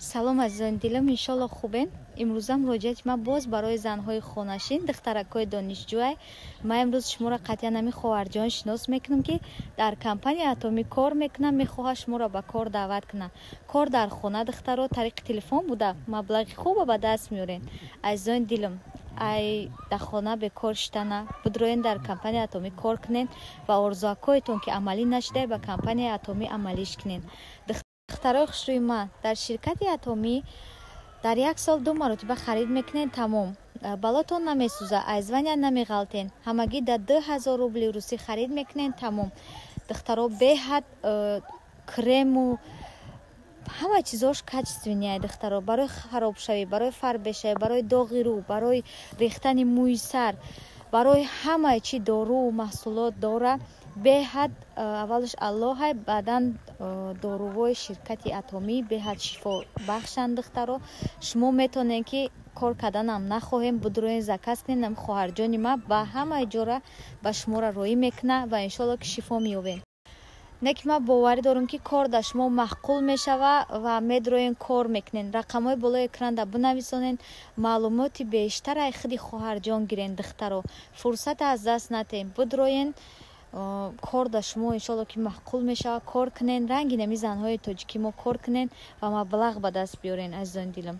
Салом, азизони дилам, иншолло хубен. Имрӯза муроҷиати ман боз барои занҳои хонашин, духтаракҳои донишҷӯай. Ман имрӯз шуморо қатъиян ҳамин хоҳарҷон шинос мекунам, ки дар компанияи Атомӣ кор мекунам, мехоҳад шуморо ба кор даъват кунад. Кор дар хона, духтаро, тариқи телефон буда, маблағи хуба ба даст меорен. Азизони дилам, ай дар хона бекор шитана, бидроен, дар компанияи Атомӣ кор кунен ва орзуакҳоятон, ки амалӣ нашуда, ба компанияи Атомӣ амалиш кунен. Духтарои хушрӯи ман, дар ширкати Атомӣ дар як сол ду маротиба харид мекунед, тамом, балотон намесӯза, аз звания намеғалтен. Ҳамагӣ дар 2000 рубли русӣ харид мекунед, тамом. Духтаро, беҳад крему ҳама чизош качественный. Духтаро, барои харобшавӣ, барои фарбешавӣ, барои доғи рӯ, барои рехтани мӯи сар, барои ҳамаи чи доруву маҳсулот дора. Беҳад аввалаш Аллоҳай, баъдан дорувои ширкати Атомӣ беҳад шифобахшанд. Духтаро, шумо метавонед, ки кор карданам нахоҳем, будроен, заказ кунед. Хоҳарҷони ман ба ҳамаи ҷора ба шуморо роӣ мекунад ва иншоалло, ки шифо меёбед. Не ки ман боварӣ дорам, ки кор дар шумо маъқул мешава ва медроен, кор мекунед. Рақамҳои болои экранда бинависонед, маълумоти бештар ай худи хоҳарҷон гирен. Духтаро, фурсата аз даст натем, бидроен, кор дар шумо иншоалло, ки маъқул мешавад. Кор кунен, ранги нами занҳои тоҷикӣ мо кор кунен ва маблағ ба даст биёрен. Азизони дилам,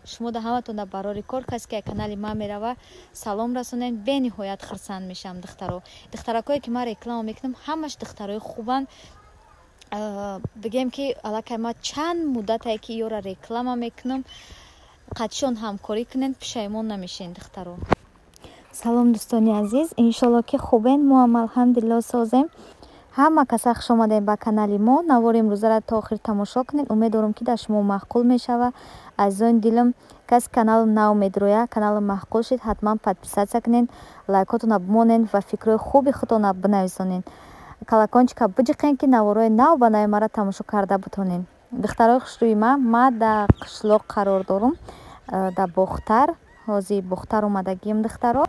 шумо да ҳаматон дар барори кор. Касе ки канали ман мерава, салом расонен, бениҳоят хурсанд мешавам. Духтаро, духтаракое ки ман реклама мекунам, ҳамаш духтарои хубанд. Бигем, ки аллакай ман чанд муддатае, ки ёра реклама мекунам. Қатишон ҳамкорӣ кунен, пушаймон намешен. Духтаро, салом, дӯстони азиз, иншолло, ки хубен. Мо ҳам, алҳамдулилло, созем. Ҳама каса хуш омадем ба канали мо. Навори имрӯзаро то охир тамошо кунед, умед дорам, ки дар шумо маъқул мешавад. Азизони дилам, каси каналам нав медроя, каналам маъқул шид, ҳатман подписаться кунед, лайкотонро бимонед ва фикрҳои хуби худтонро бинависонед, колокольчика биҷиқен, ки наворҳои нав ба нави маро тамошо карда бутонед. Духтарои хушрӯи ман, ман дар қишлоқ қарор дорам, дар Бохтар. Ҳозир Бохтар омадагием. Духтаро,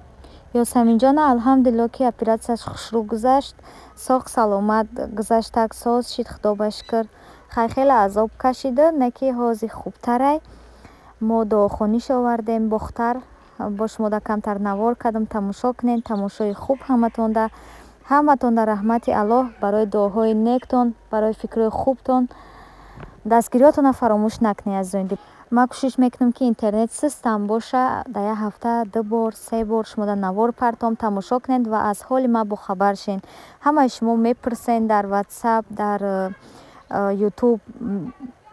Ёсаминҷона, алҳамдулилло, ки оператсияш хушрӯ гузашт, соғ саломат гузаштак, соз шид, худо ба шукр. Хай, хеле азоб кашида, не ки ҳозир хубтарай. Мо дуохониш овардем Бохтар, бо шумо да камтар навор кардам, тамошо кунед. Тамошои хуб ҳаматонда. Ҳаматонда раҳмати Аллоҳ барои дуоҳои нектон, барои фикрҳои хубтон. Дастгириҳотонро фаромӯш накунед. Азизони, ман кӯшиш мекунам, ки интернет систам боша, дар як ҳафта ду бор, се бор шумода навор партом, тамошо кунед ва аз ҳоли ман бохабар шен. Ҳамаи шумо мепурсен дар Ватсап, дар Ютуб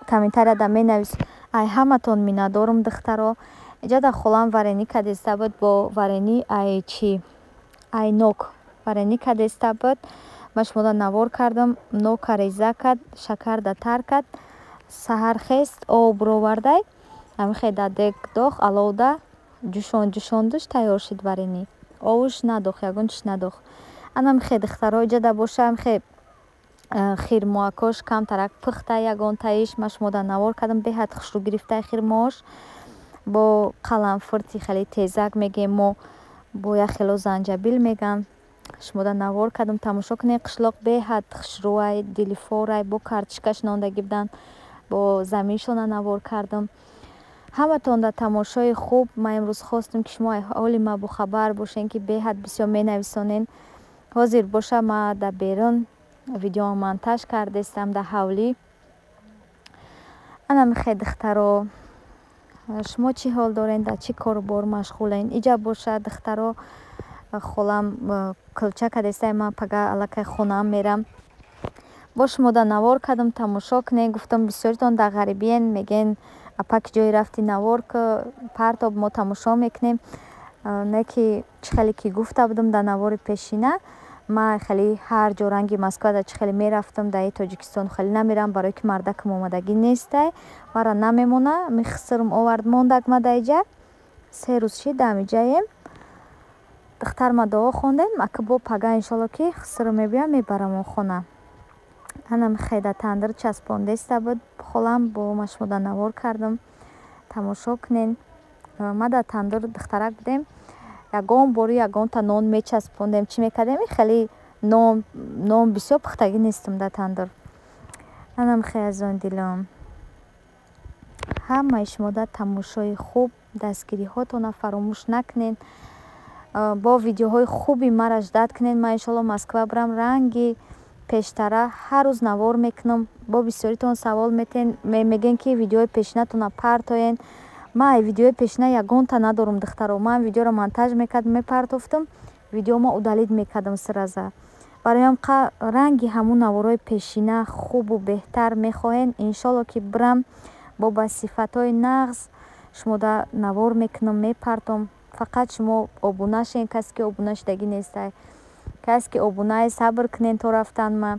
комментарияда менавис. Ай ҳаматон миннатдорум. Духтаро, иҷа дар холам варенье кадеста буд, бо варенье ай чӣ, ай нок варенье кадеста буд. Ман шумода навор кардам. Нока реза кард, шакарда тар кард. Саҳар хест, об бировардай, ҳамихе дар дег дох, аловда ҷӯшон ҷӯшондуш, тайёр шуд варенье. Овуш надох, ягон чиз надох. Анамихе, духтаро, иҷада боша, ҳамихе хирмоакош камтарак пухта, ягонтаиш ман шумода навор кардам. Беҳад хушрӯ гирифтай хирмоаш, бо қаламфурти хеле тезак мегем мо, бо як хело занҷабил меган. Шумода навор кардам, тамошо кунед. Қишлоқ беҳад хушрӯай, дилифорай. Бо картишкаш нондагӣ буданд, бо заминшона навор кардам. Ҳаматонда тамошои хуб. Ман имрӯз хостам, ки шумо ҳоли ман бохабар бошен, ки беҳад бисёр менависонен. Ҳозир боша, ман дар берун видеоам монтаж кардестам, дар ҳавлӣ. Анамихе, духтаро, шумо чӣ ҳол дорен, дар чӣ кору бор машғулен? Иҷа боша, духтаро, холам кулча кадестай. Ман пага аллакай хонаам мерам. Бо шумода навор кардам, тамошо кунед. Гуфтам, бисёритон дар ғарибиен, мегӯен: «Апа, ки ҷое рафти, навор партоб, мо тамошо мекунем». Не ки чӣ хеле ки гуфта будам дар навори пешина, ман хеле ҳар ҷо ранги Москвада чӣ хеле мерафтам, дар Тоҷикистон хеле намерам, барое ки мардакам омадагӣ нестай, мара намемона. Михсирм овард, мондак ма дар иҷа. 3 рӯз шид дар ҳамиҷаем. Духтарма дуо хондем, ака бо пага, иншолло, ки хисирм мебиям, мебарам хона. Анам хеда тандир часпондеста буд холам, бо ма шумода навор кардам, тамошо кунед. Ма дар тандир духтарак будем, ягон бори ягонта нон мечаспондем, чӣ мекардем, хеле нон бисёр пухтагӣ нестам дар тандир. Анам хе, азизони дилам. Ҳамаи шумода тамошои хуб, дастгириҳотона фаромӯш накунед. Бо видеоҳои хуби мара ждать кунед. Ман иншоалло Москва бирам, ранги пештара ҳар рӯз навор мекунам. Бо бисёритон савол метен, мегӯен, ки видеои пешинатона партоен. Ман видеои пешина ягонта надорам, духтаро. Ман видеоро монтаж мекардам, мепартофтам, видеома удалить мекардам сразу. Барои ранги ҳамун наворои пешина хубу беҳтар мехоҳен, иншоалло ки бирам, бо ба сифатҳои нағз шумода навор мекунам, мепартом. Фақат шумо обуна шен, касе ки обуна шудагӣ нестай. Касе ки обунае, сабр кунен то рафтан. Ма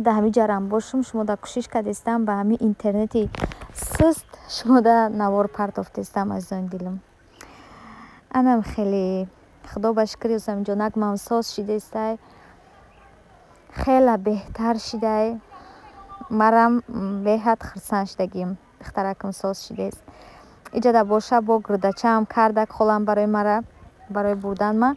дар ҳамин ҷарам бошам, шумода кӯшиш кардестам, ба ҳамин интернети суст шумода навор партофтестам, азизони дилам. Анам хеле худо ба шукр, Ёсаминҷонак ман соз шидестай, хеле беҳтар шидай. Марам беҳад хурсанд шудагим, духтаракам соз шидест. Иҷада боша, бо гурдачаам кардак холам барои мара, барои бурдан ма.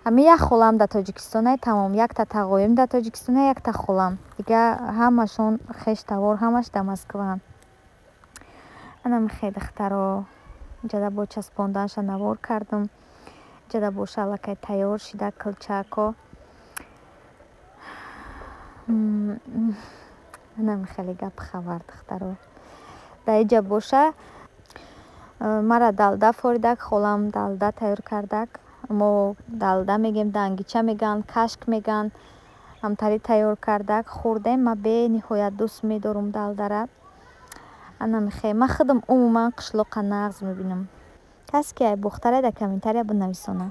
Ҳамин як холам дар Тоҷикистонай, тамом. Якта тағоим дар Тоҷикистона, якта холам, дига ҳамашон хештавор, ҳамаш дар Москваанд. Анам хе, духтаро, иҷада бо часпонданша навор кардам. Иҷада боша, аллакай тайёр шида кулчако. Анам хеле гап хабар, духтаро. Дар иҷа боша, мара далда форидак холам, далда тайёр кардак. Мо далда мегем, дангича мегӯянд, кашк мегӯянд. Ҳамтари тайёр кардак, хӯрдем. Ман бениҳоят дӯст медорам далдара. Анам хе, ман худам умуман қишлоқа нағз мебинам. Касе ки ай Бохтара, дар комментария бинависона.